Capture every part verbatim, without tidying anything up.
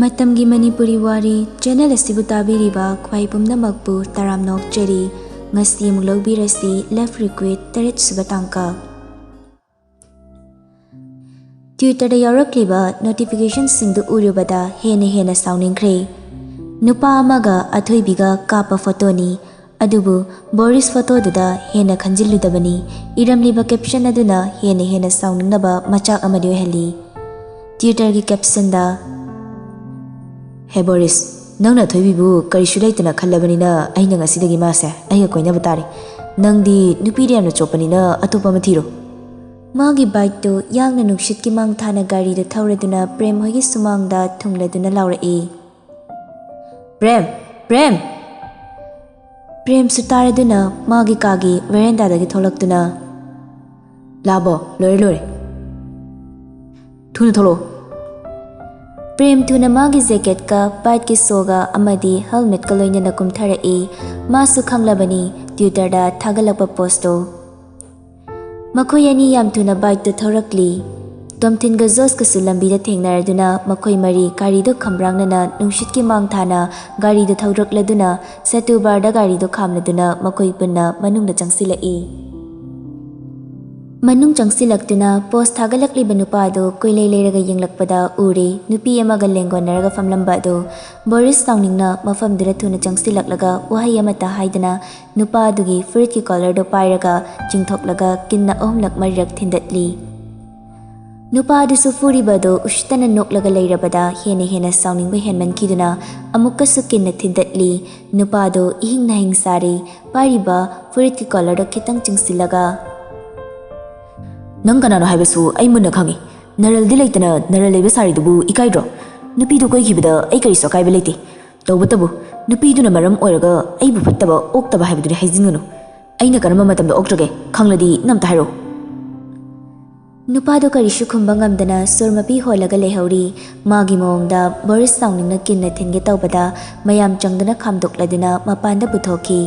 ꯃꯇꯝꯒꯤ ꯃꯅꯤꯄꯨꯔꯤ ꯋꯥꯔꯤ ꯆꯦꯅꯦꯜ ꯑꯁꯤꯕꯨ ꯇꯥꯕꯤꯔꯤꯕ ꯈ꯭ꯋꯥꯏ ꯄꯨꯝꯅꯃꯛꯄꯨ ꯇꯔꯥꯝꯅ ꯑꯣꯛꯆꯔꯤ꯫ ꯉꯁꯤ ꯑꯃꯨꯛ ꯂꯧꯕꯤꯔꯁꯤ Love Request ꯇꯔꯦꯠ ꯁꯨꯕ ꯇꯥꯡꯀꯛ꯫ Twitter ꯗ ꯌꯥꯎꯔꯛꯂꯤꯕ ꯅꯣꯇꯤꯐꯤꯀꯦꯁꯟꯁꯤꯡꯗꯨ ꯎꯔꯨꯕꯗ ꯍꯦꯟꯅ ꯍꯦꯟꯅ ꯁꯥꯎꯅꯤꯡꯈ꯭ꯔꯦ꯫ ꯅꯨꯄꯥ ꯑꯃꯒ ꯑꯊꯣꯏꯕꯤꯒ ꯀꯥꯞꯄ ꯐꯣꯇꯣꯅꯤ꯫ ꯑꯗꯨꯕꯨ ꯕꯣꯔꯤꯁ ꯐꯣꯇꯣꯗꯨꯗ ꯍꯦꯟꯅ ꯈꯟꯖꯤꯜꯂꯨꯗꯕꯅꯤ꯫ ꯏꯔꯝꯂꯤꯕ ꯀꯦꯞꯁꯟ ꯑꯗꯨꯅ ꯍꯦꯟꯅ ꯍꯦꯟꯅ ꯁꯥꯎꯅꯤꯡꯅꯕ ꯃꯆꯥꯛ ꯑꯃꯗꯤ ꯑꯣꯏꯍꯜꯂꯤ꯫ ꯇ꯭ꯋꯤꯇꯔꯒꯤ ꯀꯦꯞꯁꯟꯗ, "ꯍꯦ ꯕꯣꯔꯤꯁ, ꯅꯪꯅ ꯑꯊꯣꯏꯕꯤꯕꯨ ꯀꯔꯤꯁꯨ ꯂꯩꯇꯅ ꯈꯜꯂꯕꯅꯤꯅ ꯑꯩꯅ ꯉꯁꯤꯗꯒꯤ ꯃꯥꯁꯦ ꯑꯩꯒ ꯀꯣꯏꯅꯕ ꯇꯥꯔꯦ꯫ ꯅꯪꯗꯤ ꯅꯨꯄꯤꯗ ꯌꯥꯝꯅ ꯆꯣꯞꯄꯅꯤꯅ ꯑꯇꯣꯞꯄ ꯑꯃ ꯊꯤꯔꯣ"꯫ ꯃꯥꯒꯤ ꯕꯥꯏꯛꯇꯨ ꯌꯥꯡꯅ ꯅꯨꯡꯁꯤꯠꯀꯤ ꯃꯥꯡ ꯊꯥꯅ ꯒꯥꯔꯤꯗꯨ ꯊꯧꯔꯗꯨꯅ ꯄ꯭ꯔꯦꯝ ꯍꯣꯏꯒꯤ ꯁꯨꯃꯥꯡꯗ ꯊꯨꯡꯂꯗꯨꯅ ꯂꯥꯎꯔꯛꯏ꯫ "ꯄ꯭ꯔꯦꯝ! ꯄ꯭ꯔꯦꯝ!" ꯄ꯭ꯔꯦꯝꯁꯨ ꯇꯥꯔꯗꯨꯅ ꯃꯥꯒꯤ ꯀꯥꯒꯤ ꯚꯦꯔꯦꯟꯗꯥꯗꯒꯤ ꯊꯣꯛꯂꯛꯇꯨꯅ, "ꯂꯥꯕꯣ, ꯂꯣꯏꯔꯦ, ꯂꯣꯏꯔꯦ꯫ ꯊꯨꯅ ꯊꯣꯛꯂꯛꯑꯣ"꯫ ꯄ꯭ꯔꯦꯝ ꯊꯨꯅ ꯃꯥꯒꯤ ꯖꯦꯀꯦꯠꯀ ꯕꯥꯏꯛꯀꯤ ꯁꯣꯒ ꯑꯃꯗꯤ ꯍꯦꯜꯃꯦꯠꯀ ꯂꯣꯏꯅꯅ ꯀꯨꯝꯊꯔꯛꯏ꯫ ꯃꯥꯁꯨ ꯈꯪꯂꯕꯅꯤ ꯇ꯭ꯋꯤꯇꯔꯗ ꯊꯥꯒꯠꯂꯛꯄ ꯄꯣꯁꯇꯣ꯫ ꯃꯈꯣꯏ ꯑꯅꯤ ꯌꯥꯝ ꯊꯨꯅ ꯕꯥꯏꯛꯇ ꯊꯧꯔꯛꯂꯤ꯫ ꯇꯣꯝꯊꯤꯟꯒ ꯖꯣꯁꯀꯁꯨ ꯂꯝꯕꯤꯗ ꯊꯦꯡꯅꯔꯗꯨꯅ ꯃꯈꯣꯏ ꯃꯔꯤ ꯒꯥꯔꯤꯗꯨ ꯈꯝꯕ꯭ꯔꯥꯡꯅꯅ ꯅꯨꯡꯁꯤꯠꯀꯤ ꯃꯥꯡ ꯊꯥꯅ ꯒꯥꯔꯤꯗꯨ ꯊꯧꯔꯛꯂꯗꯨꯅ ꯁꯦꯇꯨ ꯕꯥꯔꯗ ꯒꯥꯔꯤꯗꯨ ꯈꯥꯝꯂꯗꯨꯅ ꯃꯈꯣꯏ ꯄꯨꯟꯅ ꯃꯅꯨꯡꯗ ꯆꯪꯁꯤꯜꯂꯛꯏ꯫ ꯃꯅꯨꯡ ꯆꯪꯁꯤꯜꯂꯛꯇꯨꯅ ꯄꯣꯁ ꯊꯥꯒꯠꯂꯛꯂꯤꯕ ꯅꯨꯄꯥꯗꯨ ꯀꯣꯏꯂꯩ ꯂꯩꯔꯒ ꯌꯦꯡꯂꯛꯄꯗ ꯎꯔꯦ ꯅꯨꯄꯤ ꯑꯃꯒ ꯂꯦꯡꯒꯣꯟꯅꯔꯒ ꯐꯝꯂꯝꯕ ꯑꯗꯨ꯫ ꯕꯣꯔꯤꯁ ꯁꯥꯎꯅꯤꯡꯅ ꯃꯐꯝꯗꯨꯗ ꯊꯨꯅ ꯆꯪꯁꯤꯜꯂꯛꯂꯒ ꯋꯥꯍꯩ ꯑꯃꯠꯇ ꯍꯥꯏꯗꯅ ꯅꯨꯄꯥ ꯑꯗꯨꯒꯤ ꯐꯨꯔꯤꯠꯀꯤ ꯀꯣꯂꯔꯗꯨ ꯄꯥꯏꯔꯒ ꯆꯤꯡꯊꯣꯛꯂꯒ ꯀꯤꯟꯅ ꯑꯍꯨꯝꯂꯛ ꯃꯔꯤꯔꯛ ꯊꯤꯟꯗꯠꯂꯤ꯫ ꯅꯨꯄꯥ ꯑꯗꯨꯁꯨ ꯐꯨꯔꯤꯕ ꯑꯗꯨ ꯎꯁꯤꯠꯇꯅ ꯅꯣꯛꯂꯒ ꯂꯩꯔꯕꯗ ꯍꯦꯟꯅ ꯍꯦꯟꯅ ꯁꯥꯎꯅꯤꯡꯕ ꯍꯦꯟꯃꯟꯈꯤꯗꯨꯅ ꯑꯃꯨꯛꯀꯁꯨ ꯀꯤꯟꯅ ꯊꯤꯟꯗꯠꯂꯤ꯫ ꯅꯨꯄꯥ ꯑꯗꯨ ꯏꯍꯤꯡ ꯅꯥꯍꯤꯡ ꯁꯥꯔꯤ꯫ ꯄꯥꯏꯔꯤꯕ ꯐꯨꯔꯤꯠꯀꯤ ꯀꯣꯂꯔꯗꯨ ꯈꯤꯇꯪ ꯆꯤꯡꯁꯤꯜꯂꯒ, "ꯅꯪ ꯀꯅꯥꯅꯣ ꯍꯥꯏꯕꯁꯨ ꯑꯩ ꯃꯨꯟꯅ ꯈꯪꯏ꯫ ꯅꯔꯜꯗꯤ ꯂꯩꯇꯅ ꯅꯔꯜ ꯂꯩꯕ ꯁꯥꯔꯤꯗꯨꯕꯨ ꯏꯀꯥꯏꯗ꯭ꯔꯣ? ꯅꯨꯄꯤꯗꯨ ꯀꯣꯏꯈꯤꯕꯗ ꯑꯩ ꯀꯔꯤꯁꯨ ꯑꯀꯥꯏꯕ ꯂꯩꯇꯦ꯫ ꯇꯧꯕꯇꯕꯨ ꯅꯨꯄꯤꯗꯨꯅ ꯃꯔꯝ ꯑꯣꯏꯔꯒ ꯑꯩꯕꯨ ꯐꯠꯇꯕ ꯑꯣꯛꯇꯕ ꯍꯥꯏꯕꯗꯨꯗꯤ ꯍꯥꯏꯖꯤꯟꯒꯅꯨ꯫ ꯑꯩꯅ ꯀꯔꯝꯕ ꯃꯇꯝꯗ ꯑꯣꯛꯇ꯭ꯔꯒꯦ? ꯈꯪꯂꯗꯤ ꯅꯪ ꯑꯝꯇ ꯍꯥꯏꯔꯛꯑꯣ"꯫ ꯅꯨꯄꯥꯗꯨ ꯀꯔꯤꯁꯨ ꯈꯨꯝꯕ ꯉꯝꯗꯅ ꯁꯣꯔ ꯃꯄꯤ ꯍꯣꯜꯂꯒ ꯂꯩꯍꯧꯔꯤ꯫ ꯃꯥꯒꯤ ꯃꯑꯣꯡꯗ ꯕꯣꯔꯤꯁ ꯁꯥꯎꯅꯤꯡꯅ ꯀꯤꯟꯅ ꯊꯤꯟꯒꯦ ꯇꯧꯕꯗ ꯃꯌꯥꯝ ꯆꯪꯗꯨꯅ ꯈꯥꯝꯗꯣꯛꯂꯗꯨꯅ ꯃꯄꯥꯟꯗ ꯄꯨꯊꯣꯛꯈꯤ꯫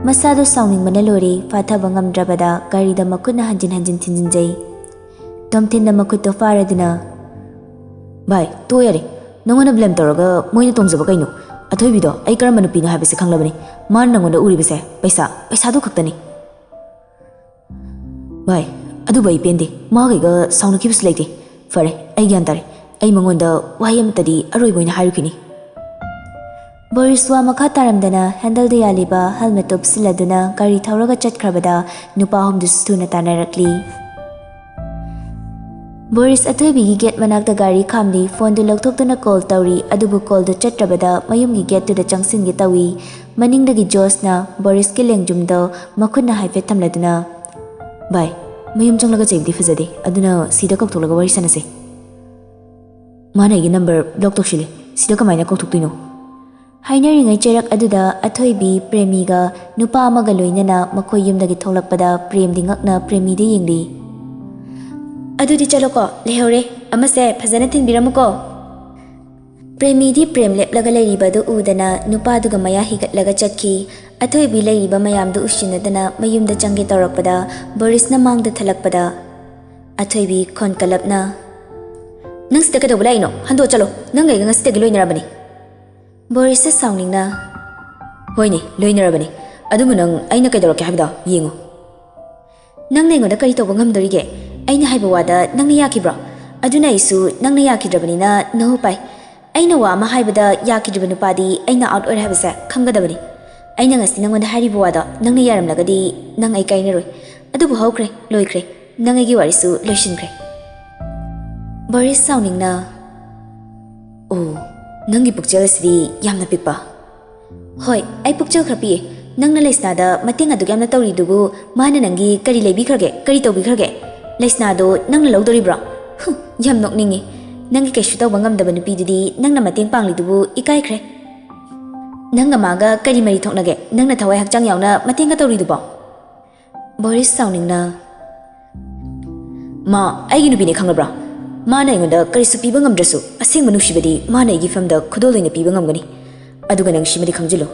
ꯃꯁꯥꯗꯨ ꯁꯥꯎꯅꯤꯡꯕꯅ ꯂꯣꯏꯔꯦ, ꯐꯥꯊꯕ ꯉꯝꯗ꯭ꯔꯕꯗ ꯒꯥꯔꯤꯗ ꯃꯈꯨꯠꯅ ꯍꯟꯖꯤꯟ ꯍꯟꯖꯤꯟ ꯊꯤꯟꯖꯤꯟꯖꯩ꯫ ꯇꯣꯝꯊꯤꯟꯅ ꯃꯈꯨꯠꯇꯣ ꯐꯥꯔꯗꯨꯅ, "ꯚꯥꯏ, ꯇꯣꯛꯑꯣ ꯌꯥꯔꯦ꯫ ꯅꯉꯣꯟꯗ ꯕ꯭ꯂꯦꯝ ꯇꯧꯔꯒ ꯃꯣꯏꯅ ꯇꯣꯡꯖꯕ ꯀꯩꯅꯣ? ꯑꯊꯣꯏꯕꯤꯗꯣ ꯑꯩ ꯀꯔꯝꯕ ꯅꯨꯄꯤꯅꯣ ꯍꯥꯏꯕꯁꯦ ꯈꯪꯂꯕꯅꯤ꯫ ꯃꯥꯅ ꯅꯉꯣꯟꯗ ꯎꯔꯤꯕꯁꯦ ꯄꯩꯁꯥ, ꯄꯩꯁꯥꯗꯨ ꯈꯛꯇꯅꯤ꯫ ꯚꯥꯏ, ꯑꯗꯨꯕꯨ ꯑꯩ ꯄꯦꯟꯗꯦ꯫ ꯃꯥꯒꯩꯒ ꯁꯥꯎꯅꯈꯤꯕꯁꯨ ꯂꯩꯇꯦ꯫ ꯐꯔꯦ, ꯑꯩ ꯒ꯭ꯌꯥꯟ ꯇꯥꯔꯦ꯫ ꯑꯩ ꯃꯉꯣꯟꯗ ꯋꯥꯍꯩ ꯑꯃꯠꯇꯗꯤ ꯑꯔꯣꯏꯕ ꯑꯣꯏꯅ ꯍꯥꯏꯔꯨꯈꯤꯅꯤ꯫ ꯕꯣꯔꯤꯁ ꯋꯥ ꯃꯈꯥ ꯇꯥꯔꯝꯗꯅ ꯍꯦꯟꯗꯜꯗ ꯌꯥꯜꯂꯤꯕ ꯍꯦꯜꯃꯦꯠꯇꯨ ꯎꯞꯁꯤꯜꯂꯗꯨꯅ ꯒꯥꯔꯤ ꯊꯧꯔꯒ ꯆꯠꯈ꯭ꯔꯕꯗ ꯅꯨꯄꯥ ꯑꯍꯨꯝꯗꯨꯁꯨ ꯊꯨꯅ ꯇꯥꯟꯅꯔꯛꯂꯤ꯫ ꯕꯣꯔꯤꯁ ꯑꯊꯣꯏꯕꯤꯒꯤ ꯒꯦꯠ ꯃꯅꯥꯛꯇ ꯒꯥꯔꯤ ꯈꯥꯝꯂꯤ꯫ ꯐꯣꯟꯗꯨ ꯂꯧꯊꯣꯛꯇꯨꯅ ꯀꯣꯜ ꯇꯧꯔꯤ, ꯑꯗꯨꯕꯨ ꯀꯣꯜꯗꯨ ꯆꯠꯇ꯭ꯔꯕꯗ ꯃꯌꯨꯝꯒꯤ ꯒꯦꯠꯇꯨꯗ ꯆꯪꯁꯤꯟꯒꯦ ꯇꯧꯏ꯫ ꯃꯅꯤꯡꯗꯒꯤ ꯖꯣꯁꯅ ꯕꯣꯔꯤꯁꯀꯤ ꯂꯦꯡꯖꯨꯝꯗꯣ ꯃꯈꯨꯠꯅ ꯍꯥꯏꯐꯦꯠ ꯊꯝꯂꯗꯨꯅ, "ꯚꯥꯏ, ꯃꯌꯨꯝ ꯆꯪꯂꯒ ꯆꯩꯕꯗꯤ ꯐꯖꯗꯦ, ꯑꯗꯨꯅ ꯁꯤꯗ ꯀꯧꯊꯣꯛꯂꯒ ꯋꯥꯔꯤ ꯁꯥꯟꯅꯁꯦ꯫ ꯃꯥꯅ ꯑꯩꯒꯤ ꯅꯝꯕꯔ ꯕ꯭ꯂꯣꯛ ꯇꯧꯁꯤꯜꯂꯦ, ꯁꯤꯗ ꯀꯃꯥꯏꯅ ꯀꯧꯊꯣꯛꯇꯣꯏꯅꯣ?" ꯍꯥꯏꯅꯔꯤꯉꯩ ꯆꯩꯔꯛ ꯑꯗꯨꯗ ꯑꯊꯣꯏꯕꯤ, ꯄ꯭ꯔꯦꯃꯤꯒ ꯅꯨꯄꯥ ꯑꯃꯒ ꯂꯣꯏꯅꯅ ꯃꯈꯣꯏ ꯌꯨꯝꯗꯒꯤ ꯊꯣꯛꯂꯛꯄꯗ ꯄ꯭ꯔꯦꯝꯗꯤ ꯉꯛꯅ ꯄ꯭ꯔꯦꯃꯤꯗ ꯌꯦꯡꯂꯤ꯫ "ꯑꯗꯨꯗꯤ ꯆꯠꯂꯣꯀꯣ, ꯂꯩꯍꯧꯔꯦ꯫ ꯑꯃꯁꯦ ꯐꯖꯅ ꯊꯤꯟꯕꯤꯔꯝꯃꯨꯀꯣ꯫" ꯄ꯭ꯔꯦꯃꯤꯗꯤ ꯄ꯭ꯔꯦꯝ ꯂꯦꯞꯂꯒ ꯂꯩꯔꯤꯕ ꯑꯗꯨ ꯎꯗꯅ ꯅꯨꯄꯥꯗꯨꯒ ꯃꯌꯥ ꯍꯤꯒꯠꯂꯒ ꯆꯠꯈꯤ꯫ ꯑꯊꯣꯏꯕꯤ ꯂꯩꯔꯤꯕ ꯃꯌꯥꯝꯗꯨ ꯎꯁꯤꯟꯅꯗꯅ ꯃꯌꯨꯝꯗ ꯆꯪꯒꯦ ꯇꯧꯔꯛꯄꯗ ꯕꯣꯔꯤꯁꯅ ꯃꯥꯡꯗ ꯊꯠꯂꯛꯄꯗ ꯑꯊꯣꯏꯕꯤ ꯈꯣꯟ ꯀꯜꯂꯞꯅ, "ꯅꯪ ꯁꯤꯗ ꯀꯩꯗꯧꯕ ꯂꯥꯛꯏꯅꯣ? ꯍꯟꯗꯣꯛꯑ ꯆꯠꯂꯣ꯫ ꯅꯪ ꯑꯩꯒ ꯉꯁꯤꯗꯒꯤ ꯂꯣꯏꯅꯔꯕꯅꯤ꯫" ꯕꯣꯔꯤꯁꯁꯦ ꯁꯥꯎꯅꯤꯡꯅ, "ꯍꯣꯏꯅꯦ, ꯂꯣꯏꯅꯔꯕꯅꯤ꯫ ꯑꯗꯨꯕꯨ ꯅꯪ ꯑꯩꯅ ꯀꯩꯗꯧꯔꯛꯀꯦ ꯍꯥꯏꯕꯗꯣ ꯌꯦꯡꯉꯨ꯫" "ꯅꯪꯅ ꯑꯩꯉꯣꯟꯗ ꯀꯔꯤ ꯇꯧꯕ ꯉꯝꯗꯣꯔꯤꯒꯦ? ꯑꯩꯅ ꯍꯥꯏꯕ ꯋꯥꯗ ꯅꯪꯅ ꯌꯥꯈꯤꯕ꯭ꯔꯣ? ꯑꯗꯨꯅ ꯑꯩꯁꯨ ꯅꯪꯅ ꯌꯥꯈꯤꯗ꯭ꯔꯕꯅꯤꯅ ꯅꯣ ꯎꯄꯥꯏ꯫ ꯑꯩꯅ ꯋꯥ ꯑꯃ ꯍꯥꯏꯕꯗ ꯌꯥꯈꯤꯗ꯭ꯔꯤꯕ ꯅꯨꯄꯥꯗꯤ ꯑꯩꯅ ꯑꯥꯎꯠ ꯑꯣꯏꯔꯦ ꯍꯥꯏꯕꯁꯦ ꯈꯪꯒꯗꯕꯅꯤ꯫ ꯑꯩꯅ ꯉꯁꯤ ꯅꯪꯉꯣꯟꯗ ꯍꯥꯏꯔꯤꯕ ꯋꯥꯗꯣ ꯅꯪꯅ ꯌꯥꯔꯝꯂꯒꯗꯤ ꯅꯪ ꯑꯩ ꯀꯥꯏꯅꯔꯣꯏ꯫ ꯑꯗꯨꯕꯨ ꯍꯧꯈ꯭ꯔꯦ, ꯂꯣꯏꯈ꯭ꯔꯦ꯫ ꯅꯪ ꯑꯩꯒꯤ ꯋꯥꯔꯤꯁꯨ ꯂꯣꯏꯁꯤꯟꯈ꯭ꯔꯦ꯫" ꯕꯣꯔꯤꯁ ꯁꯥꯎꯅꯤꯡꯅ, "ꯑꯣ, ꯅꯪꯒꯤ ꯄꯨꯛꯆꯦꯜ ꯑꯁꯤꯗꯤ ꯌꯥꯝꯅ ꯄꯤꯛꯄ꯫" "ꯍꯣꯏ, ꯑꯩ ꯄꯨꯛꯆꯦꯜ ꯈꯔ ꯄꯤꯛꯑꯦ꯫ ꯅꯪꯅ ꯂꯩꯁꯅꯥꯗ ꯃꯇꯦꯡ ꯑꯗꯨꯛ ꯌꯥꯝꯅ ꯇꯧꯔꯤꯗꯨꯕꯨ ꯃꯥꯅ ꯅꯪꯒꯤ ꯀꯔꯤ ꯂꯩꯕꯤꯈ꯭ꯔꯒꯦ? ꯀꯔꯤ ꯇꯧꯕꯤꯈ꯭ꯔꯒꯦ? ꯂꯩꯁꯅꯥꯗꯣ ꯅꯪꯅ ꯂꯧꯗꯣꯔꯤꯕ꯭ꯔꯣ? ꯍꯨꯝ, ꯌꯥꯝ ꯅꯣꯛꯅꯤꯡꯉꯤ꯫ ꯅꯪꯒꯤ ꯀꯩꯁꯨ ꯇꯧꯕ ꯉꯝꯗꯕ ꯅꯨꯄꯤꯗꯨꯗꯤ ꯅꯪꯅ ꯃꯇꯦꯡ ꯄꯥꯡꯂꯤꯗꯨꯕꯨ ꯏꯀꯥꯏꯈ꯭ꯔꯦ꯫ ꯅꯪꯒ ꯃꯥꯒ ꯀꯔꯤ ꯃꯔꯤ ꯊꯣꯛꯅꯒꯦ? ꯅꯪꯅ ꯊꯋꯥꯏ ꯍꯛꯆꯥꯡ ꯌꯥꯎꯅ ꯃꯇꯦꯡꯒ ꯇꯧꯔꯤꯗꯨꯕꯣ?" ꯕꯣꯔꯤꯁ ꯁꯥꯎꯅꯤꯡꯅ, "ꯃꯥ ꯑꯩꯒꯤ ꯅꯨꯄꯤꯅꯦ ꯈꯪꯂꯕ꯭ꯔꯥ? ꯃꯥꯅ ꯑꯩꯉꯣꯟꯗ ꯀꯔꯤꯁꯨ ꯄꯤꯕ ꯉꯝꯗ꯭ꯔꯁꯨ, ꯑꯁꯦꯡꯕ ꯅꯨꯡꯁꯤꯕꯗꯤ ꯃꯥꯅ ꯑꯩꯒꯤ ꯐꯤꯕꯝꯗ ꯈꯨꯗꯣꯜ ꯑꯣꯏꯅ ꯄꯤꯕ ꯉꯝꯒꯅꯤ꯫ ꯑꯗꯨꯒ ꯅꯪ ꯁꯤꯃꯗꯤ ꯈꯪꯖꯤꯜꯂꯨ,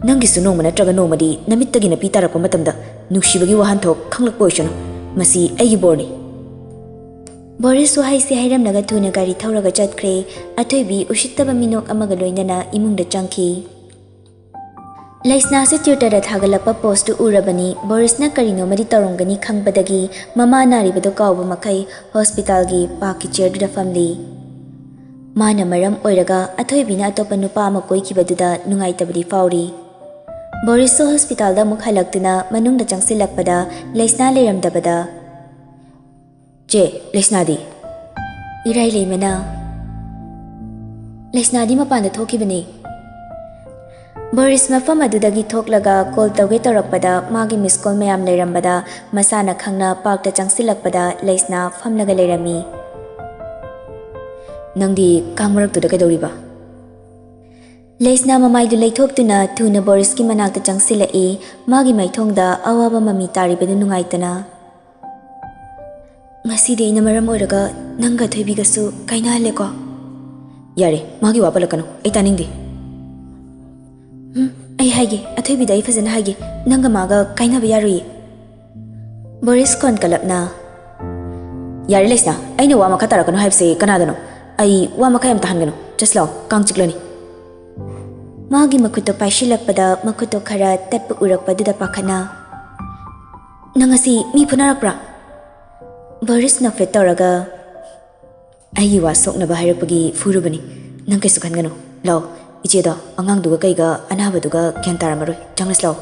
ꯅꯪꯒꯤꯁꯨ ꯅꯣꯡꯃ ꯅꯠꯇ꯭ꯔꯒ ꯅꯣꯡꯃꯗꯤ ꯅꯃꯤꯠꯇꯒꯤ ꯅꯄꯤ ꯇꯥꯔꯛꯄ ꯃꯇꯝꯗ ꯅꯨꯡꯁꯤꯕꯒꯤ ꯋꯥꯍꯟꯊꯣꯛ ꯈꯪꯂꯛꯄ ꯑꯣꯏꯁꯅꯨ꯫ ꯃꯁꯤ ꯑꯩꯒꯤ ꯕꯣꯔꯅꯤ꯫" ꯕꯣꯔꯤꯁ ꯋꯥꯍꯩꯁꯦ ꯍꯥꯏꯔꯝꯂꯒ ꯊꯨꯅ ꯒꯥꯔꯤ ꯊꯧꯔꯒ ꯆꯠꯈ꯭ꯔꯦ꯫ ꯑꯊꯣꯏꯕꯤ ꯎꯁꯤꯠꯇꯕ ꯃꯤꯅꯣꯛ ꯑꯃꯒ ꯂꯣꯏꯅꯅ ꯏꯃꯨꯡꯗ ꯆꯪꯈꯤ꯫ ꯂꯩꯁꯅꯥꯁꯦ Twitter-ꯗ ꯊꯥꯒꯠꯂꯛꯄ post-ꯇꯨ ꯎꯔꯕꯅꯤ꯫ ꯕꯣꯔꯤꯁꯅ ꯀꯔꯤꯅꯣꯃꯗꯤ ꯇꯧꯔꯝꯒꯅꯤ ꯈꯪꯕꯗꯒꯤ ꯃꯃꯥ ꯅꯥꯔꯤꯕꯗꯨ ꯀꯥꯎꯕ ꯃꯈꯩ hospital-ꯒꯤ park-ꯀꯤ chair-ꯗꯨꯗ ꯐꯝꯂꯤ꯫ ꯃꯥꯅ ꯃꯔꯝ ꯑꯣꯏꯔꯒ ꯑꯊꯣꯏꯕꯤꯅ ꯑꯇꯣꯞꯄ ꯅꯨꯄꯥ ꯑꯃ ꯀꯣꯏꯈꯤꯕꯗꯨꯗ ꯅꯨꯡꯉꯥꯏꯇꯕꯗꯤ ꯐꯥꯎꯔꯤ꯫ ꯕꯣꯔꯤꯁꯁꯨ hospital-ꯗ ꯑꯃꯨꯛ ꯍꯜꯂꯛꯇꯨꯅ ꯃꯅꯨꯡꯗ ꯆꯪꯁꯤꯜꯂꯛꯄꯗ ꯂꯩꯁꯅꯥ ꯂꯩꯔꯝꯗꯕꯗ, "ꯆꯦ, ꯂꯩꯁꯅꯥꯗꯤ?" ꯏꯔꯥꯏ ꯂꯩꯃꯅ, "ꯂꯩꯁꯅꯥꯗꯤ ꯃꯄꯥꯟꯗ ꯊꯣꯛꯈꯤꯕꯅꯤ꯫" ꯕꯣꯔꯤꯁ ꯃꯐꯝ ꯑꯗꯨꯗꯒꯤ ꯊꯣꯛꯂꯒ call ꯇꯧꯒꯦ ꯇꯧꯔꯛꯄꯗ ꯃꯥꯒꯤ miss call ꯃꯌꯥꯝ ꯂꯩꯔꯝꯕꯗ ꯃꯁꯥꯅ ꯈꯪꯅ park-ꯇ ꯆꯪꯁꯤꯜꯂꯛꯄꯗ ꯂꯩꯁꯅꯥ ꯐꯝꯂꯒ ꯂꯩꯔꯝꯃꯤ꯫ "ꯅꯪꯗꯤ ꯀꯥꯡ ꯃꯔꯛꯇꯨꯗ ꯀꯩꯗꯧꯔꯤꯕ?" ꯂꯩꯁꯅꯥ ꯃꯃꯥꯏꯗꯨ ꯂꯩꯊꯣꯛꯇꯨꯅ ꯊꯨꯅ ꯕꯣꯔꯤꯁꯀꯤ ꯃꯅꯥꯛꯇ ꯆꯪꯁꯤꯜꯂꯛꯏ꯫ ꯃꯥꯒꯤ ꯃꯥꯏꯊꯣꯡꯗ ꯑꯋꯥꯕ ꯃꯃꯤ ꯇꯥꯔꯤꯕꯗꯨ ꯅꯨꯡꯉꯥꯏꯇꯅ, "ꯉꯁꯤꯗꯤ ꯑꯩꯅ ꯃꯔꯝ ꯑꯣꯏꯔꯒ ꯅꯪꯒ ꯑꯊꯣꯏꯕꯤꯒꯁꯨ ꯀꯥꯏꯅꯍꯜꯂꯦꯀꯣ?" "ꯌꯥꯔꯦ, ꯃꯥꯒꯤ ꯋꯥ ꯄꯜꯂꯛꯀꯅꯨ, ꯑꯩ ꯇꯥꯅꯤꯡꯗꯦ꯫" "ꯎꯝ, ꯑꯩ ꯍꯥꯏꯒꯦ, ꯑꯊꯣꯏꯕꯤꯗ ꯑꯩ ꯐꯖꯅ ꯍꯥꯏꯒꯦ, ꯅꯪꯒ ꯃꯥꯒ ꯀꯥꯏꯅꯕ ꯌꯥꯔꯣꯏꯌꯦ꯫" ꯕꯣꯔꯤꯁ ꯈꯣꯟ ꯀꯜꯂꯞꯅ, "ꯌꯥꯔꯦ ꯂꯩꯁꯅꯥ, ꯑꯩꯅ ꯋꯥ ꯃꯈꯥ ꯇꯥꯔꯛꯀꯅꯨ ꯍꯥꯏꯕꯁꯦ ꯀꯅꯥꯗꯅꯣ? ꯑꯩ ꯋꯥ ꯃꯈꯥ ꯌꯥꯝ ꯇꯥꯍꯟꯒꯅꯨ꯫ Just ꯂꯥꯎ, ꯀꯥꯡ ꯆꯤꯛꯂꯅꯤ꯫" ꯃꯥꯒꯤ ꯃꯈꯨꯠꯇꯣ ꯄꯥꯏꯁꯤꯜꯂꯛꯄꯗ ꯃꯈꯨꯠꯇꯣ ꯈꯔ ꯇꯠꯄ ꯎꯔꯛꯄꯗꯨꯗ ꯄꯥꯈꯠꯅ, "ꯅꯪ ꯑꯁꯤ ꯃꯤ ꯐꯨꯅꯔꯛꯄ꯭ꯔꯥ?" ꯕꯣꯔꯤꯁ ꯅꯣꯛꯐꯦꯠ ꯇꯧꯔꯒ, "ꯑꯩꯒꯤ ꯋꯥ ꯁꯣꯛꯅꯕ ꯍꯥꯏꯔꯛꯄꯒꯤ ꯐꯨꯔꯨꯕꯅꯤ꯫ ꯅꯪ ꯀꯩꯁꯨ ꯈꯟꯒꯅꯨ꯫ ꯂꯥꯎ, ꯏꯆꯦꯗꯣ ꯑꯉꯥꯡꯗꯨꯒ ꯀꯩꯒ ꯑꯅꯥꯕꯗꯨꯒ ꯒ꯭ꯌꯥꯟ ꯇꯥꯔꯝꯃꯔꯣꯏ꯫ ꯆꯪꯂꯁꯤ ꯂꯥꯎ꯫"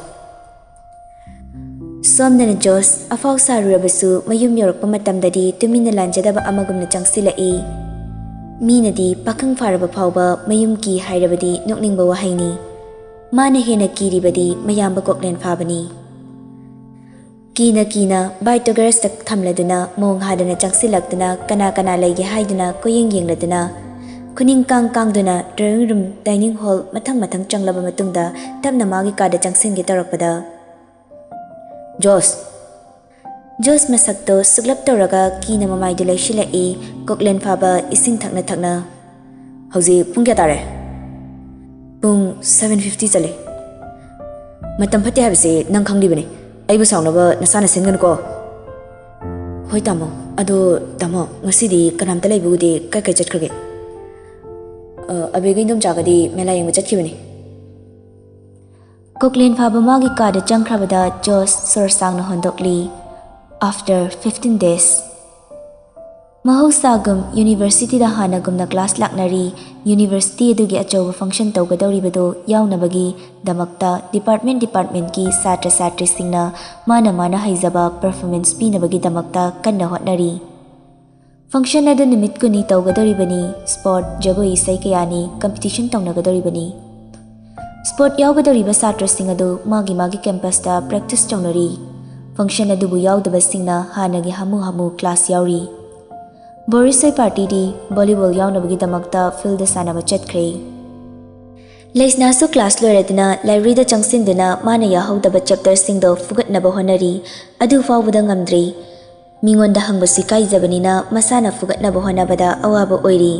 ꯁꯣꯝꯗꯅ ꯖꯣꯁ, ꯑꯐꯥꯎ ꯁꯥꯔꯨꯔꯕꯁꯨ ꯃꯌꯨꯝ ꯌꯧꯔꯛꯄ ꯃꯇꯝꯗꯗꯤ ꯇꯨꯃꯤꯟꯅ ꯂꯥꯟꯖꯗꯕ ꯑꯃꯒꯨꯝꯅ ꯆꯪꯁꯤꯜꯂꯛꯏ꯫ ꯃꯤꯅꯗꯤ ꯄꯥꯈꯪ ꯐꯥꯔꯕ ꯐꯥꯎꯕ ꯃꯌꯨꯝ ꯀꯤ ꯍꯥꯏꯔꯕꯗꯤ ꯅꯣꯛꯅꯤꯡꯕ ꯋꯥꯍꯩꯅꯤ꯫ ꯃꯥꯅ ꯍꯦꯟꯅ ꯀꯤꯔꯤꯕꯗꯤ ꯃꯌꯥꯝꯕ ꯀꯣꯛꯂꯦꯟ ꯐꯥꯕꯅꯤ꯫ ꯀꯤꯅ ꯀꯤꯅ bike-ꯇꯨ garage-ꯇ ꯊꯝꯂꯗꯨꯅ ꯃꯣꯡ ꯍꯥꯗꯅ ꯆꯪꯁꯤꯜꯂꯛꯇꯨꯅ ꯀꯅꯥ ꯀꯅꯥ ꯂꯩꯒꯦ ꯍꯥꯏꯗꯨꯅ ꯀꯣꯏꯌꯦꯡ ꯌꯦꯡꯂꯗꯨꯅ ꯈꯨꯅꯤꯡ ꯀꯥꯡ ꯀꯥꯡꯗꯨꯅ drawing room, dining hall ꯃꯊꯪ ꯃꯊꯪ ꯆꯪꯂꯕ ꯃꯇꯨꯡꯗ ꯇꯞꯅ ꯃꯥꯒꯤ ꯀꯥꯗ ꯆꯪꯁꯤꯟꯒꯦ ꯇꯧꯔꯛꯄꯗ, "ꯖꯣꯁ!" ꯖꯣꯁ ꯃꯁꯛꯇꯣ ꯁꯨꯛꯂꯞ ꯇꯧꯔꯒ ꯀꯤꯅ ꯃꯃꯥꯏꯗꯨ ꯂꯩꯁꯤꯜꯂꯛꯏ꯫ ꯀꯣꯛꯂꯦꯟ ꯐꯥꯕ ꯏꯁꯤꯡ ꯊꯛꯅ ꯊꯛꯅ, "ꯍꯧꯖꯤꯛ ꯄꯨꯡ ꯀꯌꯥ ꯇꯥꯔꯦ?" "ꯄꯨꯡ seven fifty ꯆꯠꯂꯦ꯫" "ꯃꯇꯝ ꯐꯠꯇꯦ ꯍꯥꯏꯕꯁꯦ ꯅꯪ ꯈꯪꯂꯤꯕꯅꯤ꯫ ꯑꯩꯕꯨ ꯁꯥꯎꯅꯕ ꯅꯁꯥꯅ ꯁꯤꯟꯒꯅꯨꯀꯣ꯫" "ꯍꯣꯏ ꯇꯥꯃꯣ, ꯑꯗꯣ ꯇꯥꯃꯣ, ꯉꯁꯤꯗꯤ ꯀꯅꯥꯝꯇ ꯂꯩꯕ ꯎꯗꯦ, ꯀꯥꯏ ꯀꯥꯏ ꯆꯠꯈ꯭ꯔꯒꯦ? ꯑ, ꯑꯕꯦꯒ ꯏꯟꯗꯣꯝꯆꯥꯒꯗꯤ ꯃꯦꯂꯥ ꯌꯦꯡꯕ ꯆꯠꯈꯤꯕꯅꯤ꯫ ꯀꯣꯛꯂꯦꯟ ꯐꯥꯕ ꯃꯥꯒꯤ ꯀꯥꯗ ꯆꯪꯈ꯭ꯔꯕꯗ ꯖꯣꯁ ꯁꯣꯔ ꯁꯥꯡꯅ ꯍꯣꯟꯗꯣꯛꯂꯤ꯫ After fifteen days꯫ ꯃꯍꯧꯁꯥꯒꯨꯝ ꯌꯨꯅꯤꯚꯔꯁꯤꯇꯤꯗ ꯍꯥꯟꯅꯒꯨꯝꯅ ꯀ꯭ꯂꯥꯁ ꯂꯥꯛꯅꯔꯤ꯫ ꯌꯨꯅꯤꯚꯔꯁꯤꯇꯤ ꯑꯗꯨꯒꯤ ꯑꯆꯧꯕ ꯐꯪꯁꯟ ꯇꯧꯒꯗꯧꯔꯤꯕꯗꯨ ꯌꯥꯎꯅꯕꯒꯤꯗꯃꯛꯇ ꯗꯤꯄꯥꯔꯠꯃꯦꯟ ꯗꯤꯄꯥꯔꯠꯃꯦꯟꯒꯤ ꯁꯥꯇ꯭ꯔ ꯁꯥꯇ꯭ꯔꯤꯁꯤꯡꯅ ꯃꯥꯅ ꯃꯥꯅ ꯍꯩꯖꯕ ꯄꯔꯐꯣꯔꯃꯦꯟꯁ ꯄꯤꯅꯕꯒꯤꯗꯃꯛꯇ ꯀꯟꯅ ꯍꯣꯠꯅꯔꯤ꯫ ꯐꯪꯁꯟ ꯑꯗꯨ ꯅꯨꯃꯤꯠ ꯀꯨꯟꯅꯤ ꯇꯧꯒꯗꯧꯔꯤꯕꯅꯤ꯫ ꯁ꯭ꯄꯣꯔꯠ, ꯖꯒꯣꯏ ꯏꯁꯩ ꯀꯌꯥꯅꯤ, ꯀꯝꯄꯤꯇꯤꯁꯟ ꯇꯧꯅꯒꯗꯧꯔꯤꯕꯅꯤ꯫ ꯁ꯭ꯄꯣꯔꯠ ꯌꯥꯎꯒꯗꯧꯔꯤꯕ ꯁꯥꯇ꯭ꯔꯁꯤꯡ ꯑꯗꯨ ꯃꯥꯒꯤ ꯃꯥꯒꯤ ꯀꯦꯝꯄꯁꯇ ꯄ꯭ꯔꯦꯛꯇꯤꯁ ꯇꯧꯅꯔꯤ꯫ ꯐꯪꯁꯟ ꯑꯗꯨꯕꯨ ꯌꯥꯎꯗꯕꯁꯤꯡꯅ ꯍꯥꯟꯅꯒꯤ ꯍꯥꯃꯨ ꯍꯥꯃꯨ ꯀ꯭ꯂꯥꯁ ꯌꯥꯎꯔꯤ꯫ ꯕꯣꯔꯤꯁ ꯍꯣꯏ ꯄꯥꯔꯇꯤꯗꯤ ꯚꯣꯂꯤꯕꯣꯜ ꯌꯥꯎꯅꯕꯒꯤꯗꯃꯛꯇ ꯐꯤꯜꯗ ꯁꯥꯟꯅꯕ ꯆꯠꯈ꯭ꯔꯦ꯫ ꯂꯩꯁꯅꯥꯁꯨ ꯀ꯭ꯂꯥꯁ ꯂꯣꯏꯔꯗꯨꯅ ꯂꯥꯏꯕ꯭ꯔꯦꯔꯤꯗ ꯆꯪꯁꯤꯟꯗꯨꯅ ꯃꯥꯅ ꯌꯥꯍꯧꯗꯕ ꯆꯦꯞꯇꯔꯁꯤꯡꯗꯣ ꯐꯨꯒꯠꯅꯕ ꯍꯣꯠꯅꯔꯤ꯫ ꯑꯗꯨ ꯐꯥꯎꯕꯗ ꯉꯝꯗ꯭ꯔꯤ꯫ ꯃꯤꯉꯣꯟꯗ ꯍꯪꯕꯁꯨ ꯏꯀꯥꯏꯖꯕꯅꯤꯅ ꯃꯁꯥꯅ ꯐꯨꯒꯠꯅꯕ ꯍꯣꯠꯅꯕꯗ ꯑꯋꯥꯕ ꯑꯣꯏꯔꯤ꯫